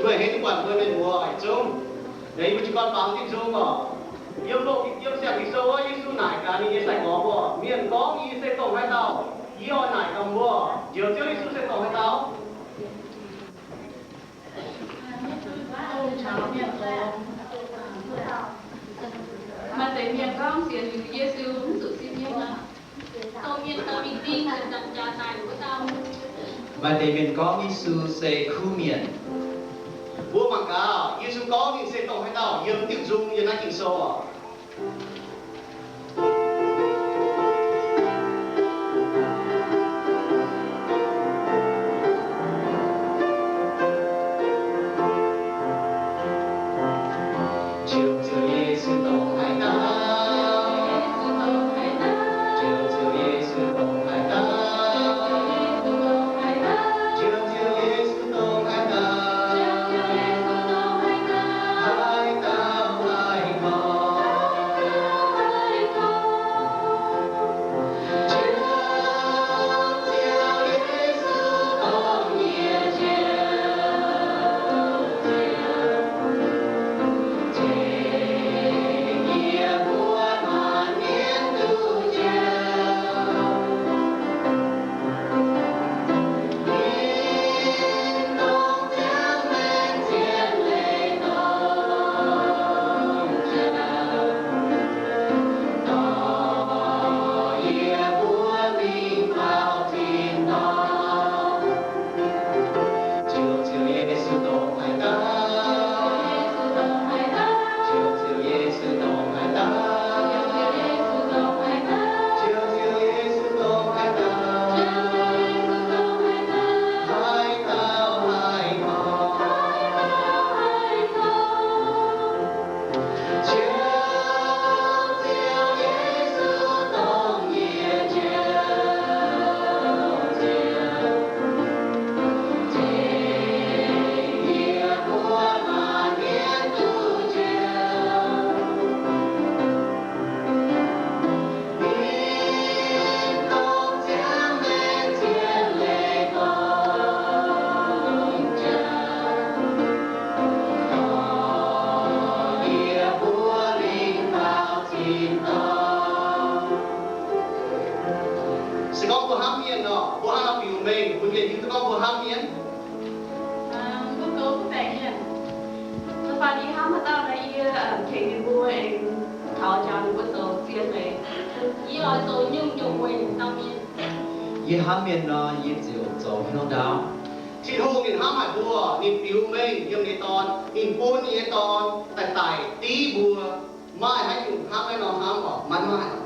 Mbuo henv duqv buatc mbuo mienh muoz oix zungv, yie mbuo jiez gorn baamz zingh nzung oc. Yiem, yiem siang Ging-Sou wuov, Yesu naaic gaax ninh nyei sai-gorx mbuo, mienh gorngv yie se dongh haaix dauh? Yie oix naaic gaax mbuo, Njoux Ziouv Yesu se dongh haaix dauh? Maaih deix mienh gorngv sienx liuz Yesu mv zuqc sin hnyouv aqv. Dongh mienh dorh mingh ding, zanc-zanc jaax daic wuov dauh. Maaih deix mienh gorngv Yesu se kuv mienh. Mbuo mangc gaax, Yesu gorngv ninh se dongh haaix dauh yiem diuh nzung yiem naaiv Ging-Sou oc. Njoux Ziouv Yesu dongh haaix dauh? Njoux Ziouv Yesu dongh haaix dauh? Njoux Ziouv Yesu dongh haaix dauh? Haaix dauh haih gorngv? Se gorngv mbuo hnamv mienh nor, mbuo hnangv nor biux mengh bun mienh hiuv duqv gorngv mbuo hnamv mienh. Mbuo goux duqv baengc mienh. Da'faanh yie hnamv haaix dauh nor, yie tengx ninh mbuo aengx taux jaax ninh mbuo zoux zien leiz. Yie oix zoux nyungc-nyungc weic dauh mienh. Yie hnamv mienh nor, yie ziouc zoux hnyouv ndaauv. Tin-Hungh ninh hnamv haic mbuo, ninh biux mengh yiem ninh nyei Dorn, ninh bun ninh nyei Dorn daaih daic div mbuo. Maaih haaix nyungc hnamv naaiv nor hnamv oc? Maiv maaih.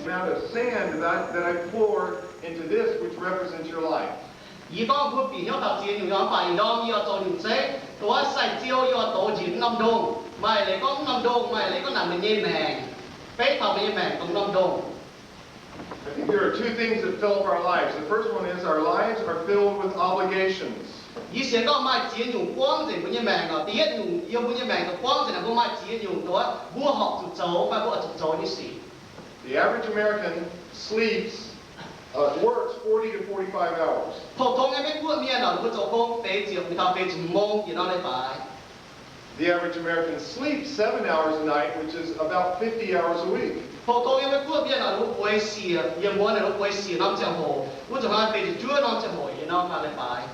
Amount of sand that, that I pour into this, which represents your life. Yie gorngv mbuo bieqc hnyouv taux ziex nyungc, mv baac ih ndorm yie oix zoux nyungc zeiv, dongh wuov sai-ziou yie oix doqc njiec mv norm ndongh. Maaih leiz gorngv mv norm ndongh, maaih leiz gorngv naaic meih nyei maengc. Beiv taux meih nyei maengc dongh norm ndongh. I think there are two things that fill up our lives. The first one is our lives are filled with obligations. Yie sienx gorngv maaih ziex nyungc buangv nzengc mbuo nyei maengc oc. Da'yietv nyungc yiem mbuo nyei maengc daaih buangv nzengc naaic, mbuo maaih ziex nyungc dongh wuov mbuo horpc zuqc zoux, maaih mbuo oix zuqc zoux nyei sic. The average American sleeps, uh, works forty to forty-five hours. Pou-tong nyei Meiv Guoqv mienh oc, ninh mbuo zoux gong feix ziepc mingh taux feix ziepc mong yietc norm leiz-baaix. The average American sleeps seven hours a night, which is about fifty hours a week. Pou-tong nyei Meiv Guoqv mienh oc, ninh mbuo bueix bueix siec, yiem wuov naaic mbuo bueix siec norm ziangh hoc, mbuo zuqc haih benx ziepc juov norm ziangh hoc nyei norm maa leiz-baaix.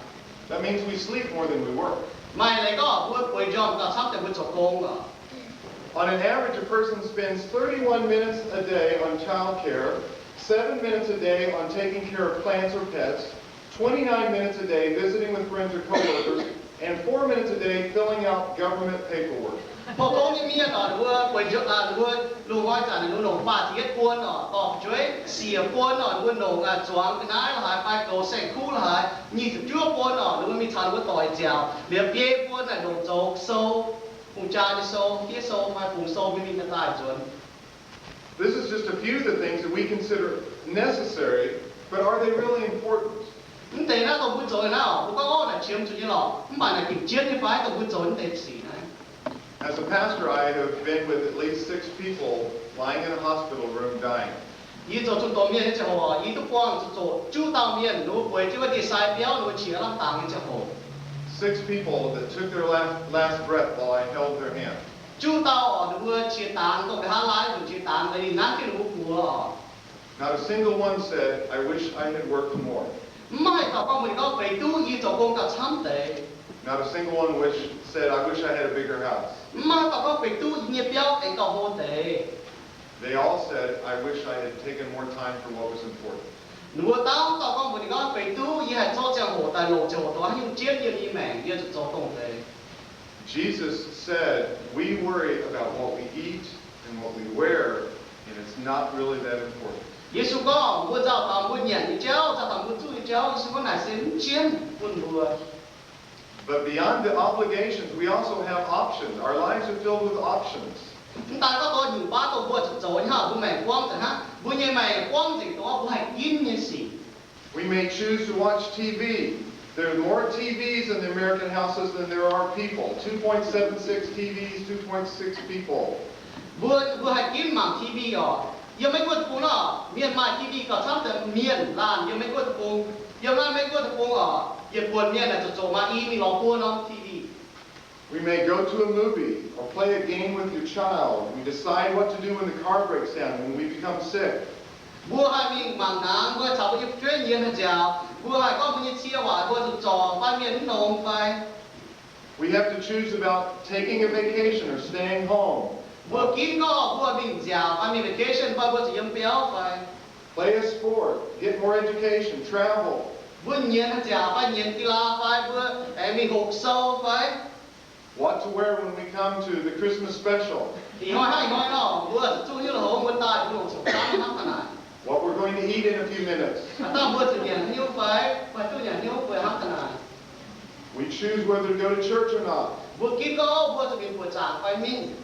That means we sleep more than we work. Maaih leiz gorngv mbuo bueix njormh gauh camv deix mbuo zoux gong oc. On an average, a person spends thirty-one minutes a day on child care, seven minutes a day on taking care of plants or pets, twenty-nine minutes a day visiting with friends or coworkers, and four minutes a day filling out government paperwork. Pou-tong nyei mienh oc, ninh mbuo bueix, ninh mbuo lungh hnoi zanc ninh mbuo longc faah ziepc yietv buon oc, dorh fu'jueiv siec buon oc, ninh mbuo longc zuangx ga'naaiv la'haaix fai goux saeng-kuv la'haaix, nyic ziepc juov buon oc, ninh mbuo mingh caux ninh mbuo doic nziaauc, liuz biei buon naaic longc zoux sou, hungh jaa nyei sou, fiev sou fai fungx sou mingh mingh daaih daaih nzuonx. This is just a few of the things that we consider necessary, but are they really important? Mv deix naaiv dongh mbuo zoux naaiv oc, mbuo gorngv, orv, naaic qiemx zuqc nyei lorqc, mv baac naaic gengh jienv nyei fai dongh mbuo zoux mv deix sic naaiv? As a pastor, I have been with at least six people lying in a hospital room dying. Yie zoux zunh doz mienh nyei ziangh hoc, yie duqv buangh zuqc zoqc juqv dauh mienh, ninh mbuo bueix jienv wuov ndie-sai biauv, ninh mbuo qiex lamh dangx nyei ziangh hoc. Six people that took their last, last breath while I held their hand. Juqv dauh oc, ninh mbuo qiex dangx dongh nqa'haav laai nzunc qiex dangx, ninh nanv jienv ninh mbuo buoz oc. Not a single one said, I wish I had worked more. Mv maaih dauh gorngv mbuox ninh gorngv, feix duqv yie zoux gong gauh camv deix. Not a single one wish, said, I wish I had a bigger house. Mv maaih dauh gorngv, feix duqv yie nyei biauv aengx gauh hlo deix. They all said, I wish I had taken more time for what was important. Ninh mbuo dauh dauh gorngv mbuox ninh gorngv, feix duqv yie haih zorqv ziangh hoc daaih longc ziangh hoc dongh haaix nyungc jienv yiem yie maengc, yie zuqc zoux dongh deix. Jesus said, we worry about what we eat and what we wear, and it's not really that important. Yesu gorngv, mbuo nzauh taux mbuo nyanc nyei jauv, nzauh taux mbuo zuqv nyei jauv. Yesu gorngv naaic se mv jienv bun mbuo. But beyond the obligations, we also have options. Our lives are filled with options. Mv daan gorngv dongh nyungc baav dongh mbuo zuqc zoux nyei hnangv, mbuo maengc buangv nzengc hnangv, mbuo nyei maengc buangv nzengc dongh mbuo haih ginv nyei sic. We may choose to watch T V. There are more T Vs in the American houses than there are people. Two point seven six T Vs, two point six people. Mbuo, mbuo haih ginv mangc T V oc. Yiem Meiv Guoqv deic-bung nor, mienh maaih T V gauh camv deix mienh laanh yiem Meiv Guoqv deic-bung. Yiem naaiv Meiv Guoqv deic-bung oc, yietc buonc mienh naaic zuqc zoqc maaih i mingh lorz buo norm T V. We may go to a movie or play a game with your child. We decide what to do when the car breaks down, when we become sick. Mbuo haih mingh mangc hnaangx, mbuo haih caux mbuo nyei fu'jueiv nyiemz haaix nziaaux, mbuo haih gorngv mbuo nyei cie waaic mbuo zuqc zorc fai mienh mv nongx fai. We have to choose about taking a vacation or staying home. Mbuo ginv gorngv mbuo mingh nziaauc fai mingh vacation fai mbuo zuqc yiem biauv fai. Play a sport, get more education, travel. Mbuo nyiemz haaix nziaaux fai nyiemz กีฬา fai mbuo aengx mingh hoqc sou fai. What to wear when we come to the Christmas special. Ih hnoi hnangv ih hnoi nor, mbuo zuqc zungv hiuv loz-hnoi mbuo daaih mbuo longc zoux dangv hnangv da'naaic. What we're going to eat in a few minutes. Aa, dangh mbuo zuqc nyanc haaix nyungc fai, fai duqv nyanc haaix nyungc fai hnangv da'naaic. We choose whether to go to church or not. Mbuo ginv gorngv mbuo zuqc mingh buoqc zaangc fai mingh.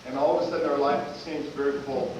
And all of a sudden our life seems very full.